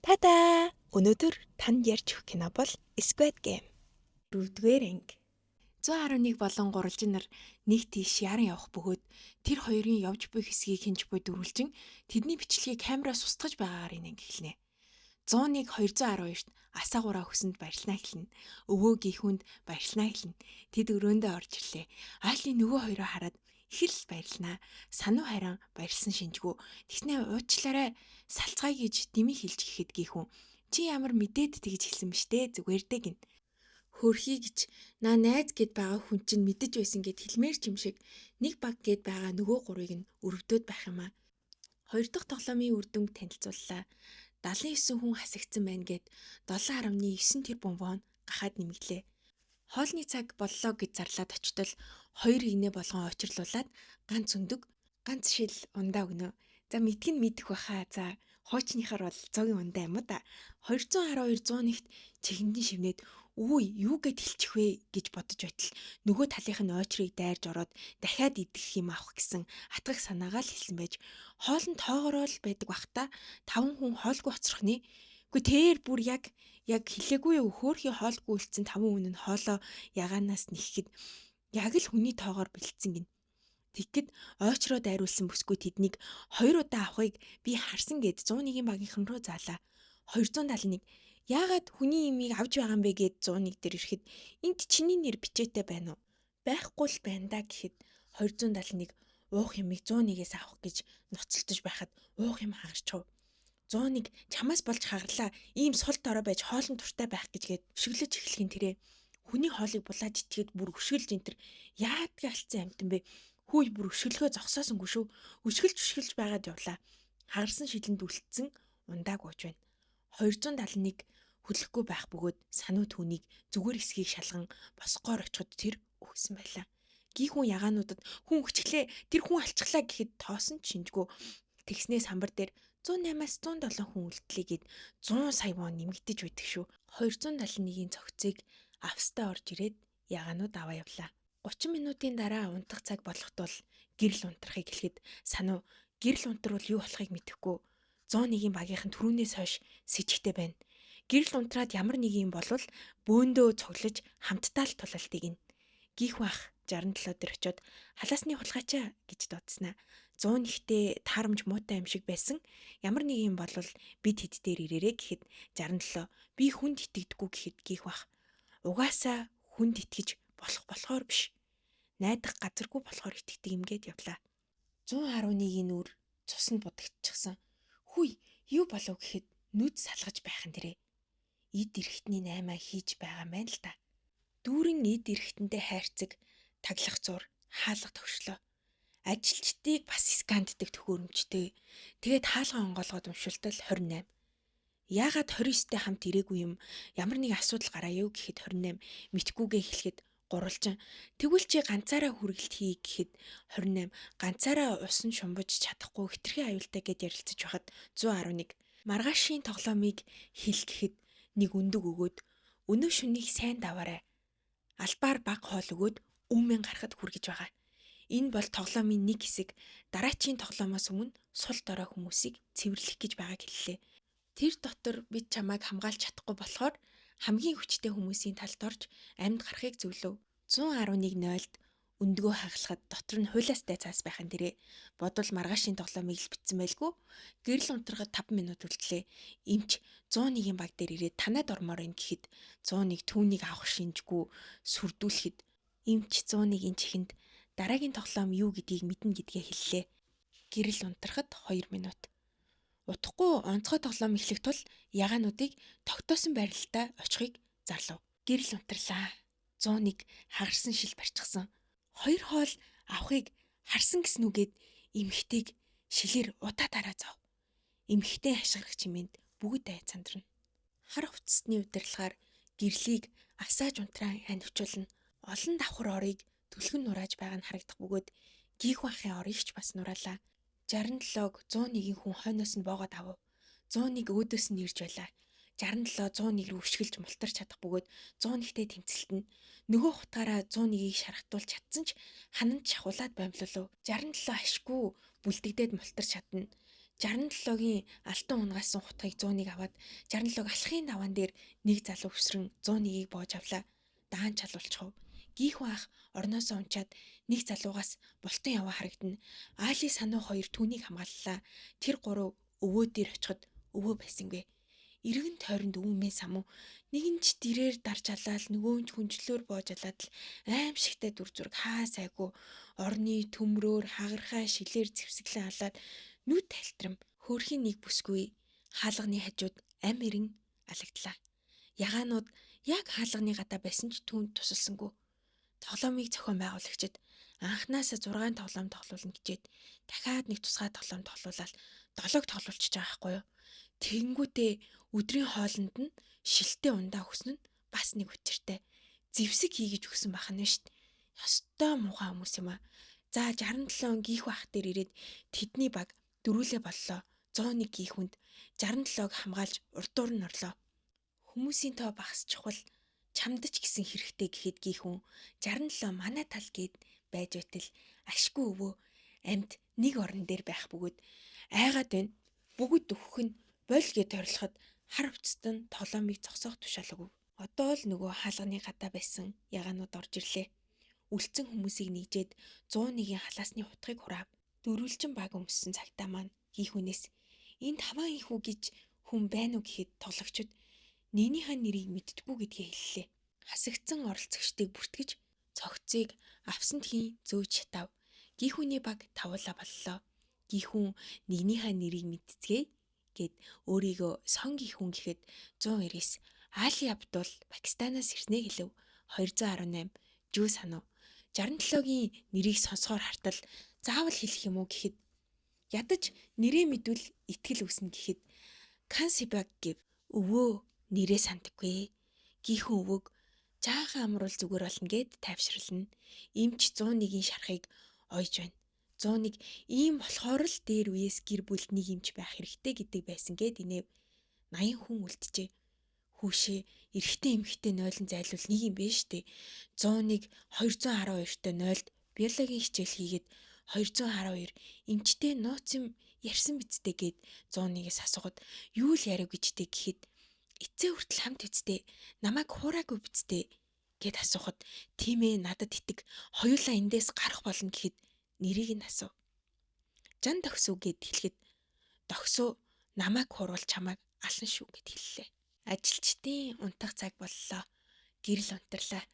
Та-да! Өнөөдөр танд ярьж өгөх кино бол Squid Game. Дөрөвдүгээр анги. 111 болон гурвалжин нар нэг тийш яран явах бөгөөд тэр хоёрын явж буй хэсгийг хинж буй дөрвөлжин тэдний бичлэгийг камераас устгаж байгаагаар энэ анги эхэлнэ. 101 212-т асаагаараа өгсөнд баярлалаа хэлнэ. Өвөө гихүнд баярлалаа хэлнэ. Тэд өрөөндөө орж ирлээ. Айлын нөгөө хоёроо хараад их л баярлнаа. Сануу харин баярлсан шинжгүй. Тэгснээ уучлаарай салцгаая гэж дими хэлж гэхэд гихүн чи ямар мэдээд тэгж хэлсэн биш те зүгээр дээ гин. Хөрхий гэж наа найз гэд байгаа хүн чинь мэдэж байсан гэд хэлмээр ч юм шиг нэг баг гэд байгаа нөгөө гурвыг нь өрөвдөөд байх юм аа. Хоёр дахь тоглоомын үр дүнг танилцууллаа. 79 хүн хасагдсан байна гэд 7.9 тэрбум вон гахаад нэмэглээ. Хоолны цаг боллоо гэж зарлаад очтол хоёр игнэ болгон очирлуулад ганц өндөг, ганц шил ундаа өгнө. За мэдг нь мэдэх баха. За хуучныхаар бол зогийн ундаа юм уу да. 212 101-т чихэндэн шивнээд үй юу гэд хэлчих вэ гэж бодож байтал нөгөө талынх нь ойчрыг дайрж ороод дахиад идэх юм авах гэсэн атгах санаагаа л хэлсэн байж хоол нь тоогороо л байдаг бах та 5 хүн хоолгүй хоцрохны. Үгүй тэр бүр яг яг хэлээгүй юу хөөхий хоолгүй үлдсэн 5 хүн нь хоолоо ягаанаас нэхэхэд яг л хүний тоогоор бэлдсэн гин. Тэгэхэд ойчроо дайруулсан бүсгүй тэднийг хоёр удаа авахыг би харсан гэд 101-ийн багийнхан руу заалаа. 271 яагаад хүний имийг авч байгаа юм бэ гэд 101 дээр ирэхэд энд чиний нэр бичээтэй байна уу? Байхгүй л байна да гэхэд 271 уух юмыг 101-ээс авах гэж ноцолдож байхад уух юм хагарчихв. 101 чамаас болж хагарлаа. Ийм сул дорой байж хоолн дуртай байх гэж гээд өшөглөж эхлэхийн тэрэ хүний хоолыг булааж ичгээд бүр өшгөлж энэ төр яадгаа алдсан амтан бэ? Хүй бүр өшөглөгөө зогсоосонгүй шүү. Өшгөлж өшгөлж байгаад явлаа. Хагарсан шилэнд үлдсэн ундааг ууж байна. 271 хөдлөхгүй байх бөгөөд сануу түүнийг зүгээр хэсгийг шалган босгоор очиход тэр үхсэн байлаа. Гийхүн ягаануудад хүн өчглээ тэр хүн алчглаа гэхэд тоосон ч шинжгүй. Тэгснээ самбар дээр 108-аас 107 хүн үлдлээ гэд 100 сая вон нэмэгдэж байдаг шүү. 271-ийн цогцыг австаа орж ирээд ягаанууд аваа явлаа. 30 минутын дараа унтах цаг болох тул гэрэл унтрахыг хэлэхэд сануу гэрэл унтрвал юу болохыг мэдэхгүй 101-ийн багийнхан түрүүнээс хойш сэжигтэй байна. Гэрэл унтраад ямар нэг юм болвол бөөндөө цуглаж хамтдаа л тулалтыг ин. Гихүү ах 67 дээр очиод халаасны хулгайчаа гэж дуудснаа. 101-тэй таарамж муутай юм шиг байсан. Ямар нэг юм болвол бид хэд дээр ирээрэй гэхэд 67 би хүнд итгэдэггүй гэхэд гихүү ах угаасаа хүнд итгэж болох болохоор биш. Найдах газаргүй болохоор итгэдэг юм гээд явлаа. 111-ийн нүр цуснд будагдчихсан. Хүй, юу болов гэхэд нүд салгаж байх нь дэрэ. Эд эрэхтний наймаа хийж байгаа юм байна л та. Дүүрэн эд эрэхтэндээ хайрцаг, таглах зур, хаалга төгшлөө. Ажилчдыг бас сканддаг төхөөрөмжтэй. Тэгээд хаалга онгоолгоод уншилтал 28. Яагаад 29-тэй хамт ирээгүй юм? Ямар нэг асуудал гараа юу гэхэд 28 мэдхгүйгээ хэлэхэд гурвалжин. Тэгвэл чи ганцаараа хүргэлт хий гэхэд 28 ганцаараа усан шумбаж чадахгүй хэтэрхий аюултай гэд ярилцаж байхад 111 маргаашийн тоглоомыг хэл гэхэд нэг өндөг өгөөд өнөө шүнийг сайн даваарай. Албаар баг хоол өгөөд өмнө гарахад хүргэж байгаа. Энэ бол тоглоомын нэг хэсэг. Дараачийн тоглоомоос өмнө сул дорой хүмүүсийг цэвэрлэх гэж байгааг хэллээ. Тэр дотор бид чамайг хамгаалж чадахгүй болохоор хамгийн хүчтэй хүмүүсийн талд орж амьд гарахыг зөвлөв. 111-0-д өндгөө хагалахад дотор нь хуулиастай цаас байх нь дэрэ. Бодвол маргаашийн тоглоомыг л битсэн байлгүй. Гэрэл унтрахад 5 минут үлдлээ. Эмч 101-ийн баг дээр ирээд танад ормоор ин гэхэд 101 түүнийг авах шинжгүй сүрдүүлэхэд эмч 101-ийн чихэнд дараагийн тоглоом юу гэдгийг мэднэ гэдгээ хэллээ. Гэрэл унтрахад 2 минут. Удахгүй онцгой тоглоом эхлэх тул ягаануудыг тогтоосон байрлалдаа очихыг зарлав. Гэрэл унтарлаа. 101 хагарсан шил барьчихсан. Хоёр хоол авахыг харсан гэсэн үгээд эмхтэйг шилээр удаа дараа зов. Эмхтэй хашгирах чимээнд бүгд ай цандрна. Хар хувцсны удирдлагаар гэрлийг асааж унтраан анивчулна. Олон давхар орыг түлхэн нурааж байгаа нь харагдах бөгөөд гийхүү ахын орыг ч бас нураалаа. 67-г 101 хүн хойноос нь боогод авав. 101 өөдөөс нь ирж байлаа. 67 101 рүү өшгөлж мултарч чадах бөгөөд 101-тэй тэмцэлтэн. Нөгөө хутгаараа 101-ийг шархтуулж чадсан ч хананд шахуулаад бомлолов. 67 ашгүй бүлдэгдээд мултарч чадна. 67-гийн алтан унгасан хутгийг 101 аваад 67-г алхахын даваан дээр нэг залуу өсрөн 101-ийг боож авлаа. Даан чалуулчихв. Гийхүү ах орноосоо унчаад нэг залуугаас бултан яваа харагдана. Аали сануу хоёр түүнийг хамгааллаа. Тэр гурав өвөө дээр очиход өвөө байсангүй. Иргэн тойронд өвмээ самуу нэг нь ч дэрээр дарж алаал, нөгөө нь ч хүнжлөөр боож алаад л аимшигтай дүр зураг хаа сайгүй орны төмрөөр хагархай шилээр зэвсэглэн алаад нүд тальтрам хөөрхийн нэг бүсгүй хаалганы хажууд ам ирэн алагдлаа. Ягаанууд яг хаалганы гадаа байсан ч түүнд тусалсангүй. Тоглоомыг зохион байгуулагчид анхнаасаа 6 тоглоом тоглуулна гэжээд дахиад нэг тусгай тоглоом тоглуулаад 7-г тоглуулчихж байгаа байхгүй юу? Тэгэнгүүтээ өдрийн хоолнд нь шилтэй ундаа өгсөн нь бас нэг учиртай. Зэвсэг хийгэж өгсөн байх нь шүү дээ. Ёстой муухай хүмүүс юм аа. За 67 гийхүү ах дээр ирээд тэдний баг дөрүүлээ боллоо. 101 гийхүнд 67-г хамгаалж урдуур нь орлоо. Хүмүүсийн тоо багасчихвал чамд ч гэсэн хэрэгтэй гэхэд гийхүн 67 манай тал гээд байж байтал ашгүй өвөө амьд нэг орон дээр байх бөгөөд айгаад байна. Бүгд өгөх нь боль гэд торлоход хар хувцас нь тоглоомыг зогсоох тушаал өгөв. Одоо л нөгөө хаалганы гадаа байсан ягаанууд орж ирлээ. Үлдсэн хүмүүсийг нэгжээд 101-ийн халаасны хутгийг хураав. Дөрвөлжин баг өмссөн цагтаа маань гийхүнээс энд хаваан ихүү гэж хүн байна уу гэхэд тоглогчид нэгнийхээ нэрийг мэддэггүй гэдгээ хэллээ. Хасагдсан оролцогчдыг бүртгэж цогцыг авсан тхийн зөөж шатав. Гийхүүний баг тавуулаа боллоо. Гийхүүн нэгнийхээ нэрийг мэдцгээе гэд өөрийгөө сон гийхүүн гэхэд 199 Али Абдул Пакистанаас ирснээ хэлэв. 218 Жүү санав. 67-гийн нэрийг сонсохоор хартал заавал хэлэх юм уу гэхэд ядаж нэрээ мэдвэл итгэл үүснэ гэхэд Кансибаг гэв. Өвөө нэрээ сандаггүй. Гийхүүн өвөөг жаахан амруул зүгээр болно гэд тайвширлна. Эмч 101-ийн шархыг ойж байна. 101 ийм болохоор л дээр үеэс гэр бүлд нэг эмч байх хэрэгтэй гэдэг байсан гэд инээв. 80 хүн үлджээ. Хүүшээ эрэгтэй эмэгтэй нойлон зайлвал нэг юм бэ штэ. 101 212-той нойлд биологийн хичээл хийгээд 212 эмчтэй нууц юм ярьсан бидтэй гэд 101-ээс асуухад юу л яриа гэжтэй гэхэд эцээ хүртэл хамт үсттэй намайг хуураагүй бидтэй гэд асуухад тийм ээ надад итэг хоёулаа эндээс гарах болно гэхэд нэрийг нь асуув. Жан догсуу гэд хэлэхэд догсуу намайг хуурвал чамайг алсан шүү гэд хэллээ. Ажилчдын унтах цаг боллоо. Гэрэл унтарлаа.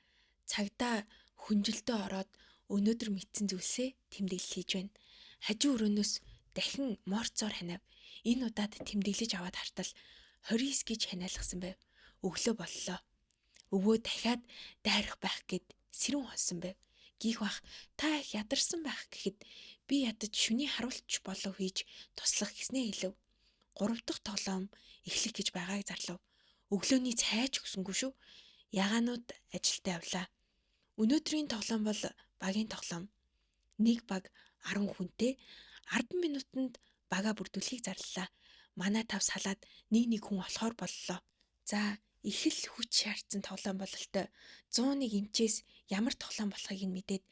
Цагдаа хүнжилдөө ороод өнөөдөр мэдсэн зүйлсээ тэмдэглэл хийж байна. Хажуу өрөөнөөс дахин морцоор ханиав. Энэ удаад тэмдэглэж аваад хартал 29 гэж ханиалгасан байв. Өглөө боллоо. Өвөө дахиад дайрах байх гэд сэрүүн хонсон байв. Гих бах та их ядарсан байх гэхэд би ядаж шүний харуулч болов хийж туслах гэснээ хэлэв. 3 дахь тоглоом эхлэх гэж байгааг зарлав. Өглөөний цайч өгсөнгүй шүү. Ягаанууд ажилдаа явлаа. Өнөөдрийн тоглоом бол багийн тоглоом. Нэг баг 10 хүнтэй 10 минутанд бага бүрдүүлэхийг зарлалаа. Манай тав салаад нэг нэг хүн болохоор боллоо. За их л хүч шаардсан тоглоом бололтой. 101 эмчээс ямар тоглоом болохыг нь мэдээд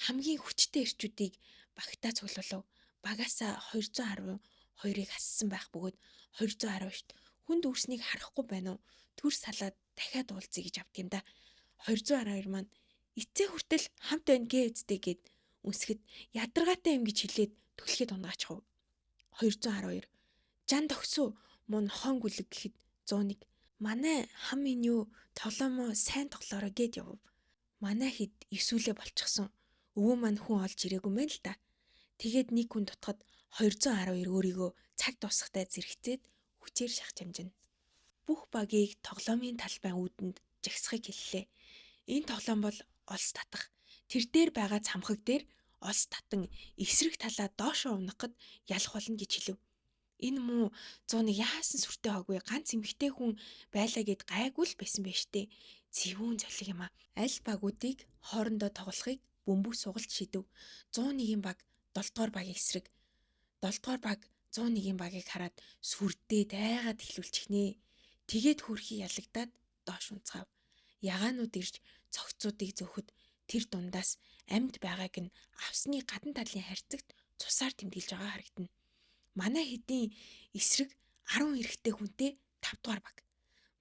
хамгийн хүчтэй эрчүүдийг багтаа цуглуулав. Багаасаа 212-ыг ассан байх бөгөөд 212-т хүнд үүрснийг харахгүй байна уу? Төр салаад дахиад уулзъя гэж авд юм да. 212 маань эцээ хүртэл хамт байна гээ үсттэй гэд үнсгэд ядаргаатай юм гэж хэлээд түлхэд унгаачих. 212 жан тогсуу мун хон гүлэг гэхэд 101 манай хам минь юу тоглоомоо сайн тоглоорой гэд явв. Манай хэд эвсүүлээ болчихсон. Өвөө маань хүн олж ирээгүй мэн л да. Тэгээд нэг хүн дутахад 212 өөрийгөө цаг дуусахтай зэрэгцээд хүчээр шахаж амжина. Бүх багийг тоглоомын талбайн үүдэнд жагсахыг хэллээ. Энэ тоглоом бол олс татах. Тэр дээр байгаа цамхаг дээр олс татан эсрэг талаа доошоо унахад ялах болно гэж хэлв. Энэ муу 101 яасан сүртэй хоогүй ганц эмэгтэй хүн байлаа гэд гайгүй л байсан байж тээ. Зэвүүн золиг юм а. Аль багуудыг хоорондоо тоглохыг бөмбөг сугалж шидэв. 101-ийн баг 7 дугаар багийн эсрэг. 7 дугаар баг 101-ийн багийг хараад сүрдээд айгаад эхлүүлчихнэ. Тэгээд хөрхий ялагдаад доош унцгаав. Ягаанууд ирж цогцуудыг зөөхөд тэр дундаас амьд байгааг нь авсны гадна талын хайрцагт цусаар тэмдэглэж байгаа харагдана. Манай хэдийн эсрэг 10 эрэгтэй хүнтэй 5 дугаар баг.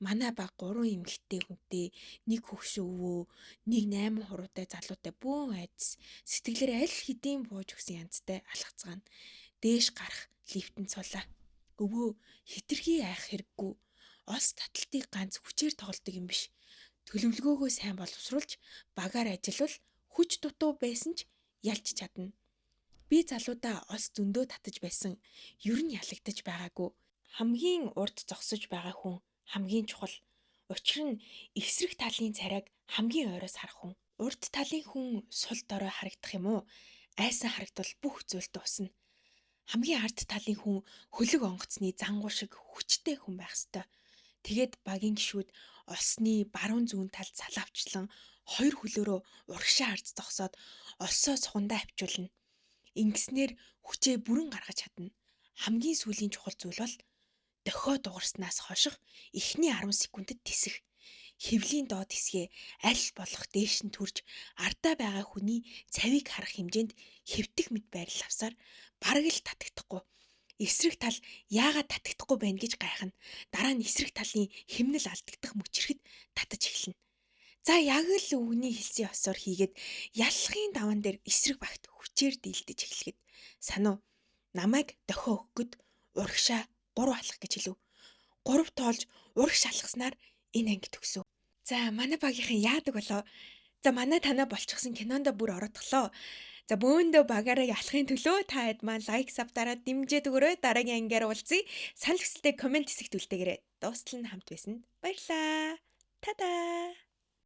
Манай баг 3 эмэгтэй хүнтэй, нэг хөгшин өвөө, нэг 8 хуруутай залуутай бөөн айдас сэтгэлээр аль хэдийн бууж өгсөн янзтай алхацгаана. Дээш гарах лифтэнд суулаа. Өвөө, хэтэрхий айх хэрэггүй. Олс таталтыг ганц хүчээр тоглодог юм биш. Төлөвлөгөөгөө сайн боловсруулж багаар ажиллавал хүч дутуу байсан ч ялж чадна. Би залуудаа олс зөндөө татаж байсан. Ер нь ялагдаж байгаагүй. Хамгийн урд зогсож байгаа хүн хамгийн чухал. Учир нь эсрэг талын царайг хамгийн ойроос харах хүн. Урд талын хүн сул дорой харагдах юм уу? Айсан харагдвал бүх зүйл дуусна. Хамгийн ард талын хүн хөлөг онгоцны зангуу шиг хүчтэй хүн байх ёстой. Тэгээд багийн гишүүд олсны баруун зүүн талд салаавчлан хоёр хөлөөрөө урагшаа харж зогсоод олсоо сугандаа авчуулна. Ингэснээр хүчээ бүрэн гаргаж чадна. Хамгийн сүүлийн чухал зүйл бол дохио дугарснаас хойших эхний 10 секундэд тэсэх. Хэвлийн доод хэсгээ аль болох дээш нь төрж ардаа байгаа хүний цавийг харах хэмжээнд хэвтэх мэт байрлал авсаар бараг л татагдахгүй. Эсрэг тал яагаад татагдахгүй байна гэж гайхна. Дараа нь эсрэг талын хэмнэл алдагдах мөчөрөхөд татаж эхэлнэ. За яг л өвгөний хэлсэн ёсоор хийгээд яллахын даван дээр эсрэг багт хүчээр дийлдэж эхлэхэд сануу намайг дохио өгөхөд урагшаа 3 алах гэж хэлв. 3 тоолж урагш алхаснаар энэ анги төгсөв. За манай багийнхан яадаг болоо? За манай танаа болчихсон кинондо бүр оротглоо. За бөөндөө багаараа ялахын төлөө та хэд маань like, sub дараад дэмжиж өгөөрэй. Дараагийн ангиар уулзъя. Санал хүсэлтээ comment хэсэгт үлдээгээрэй. Дуустал нь хамт байсан. Баярлаа. Та-да.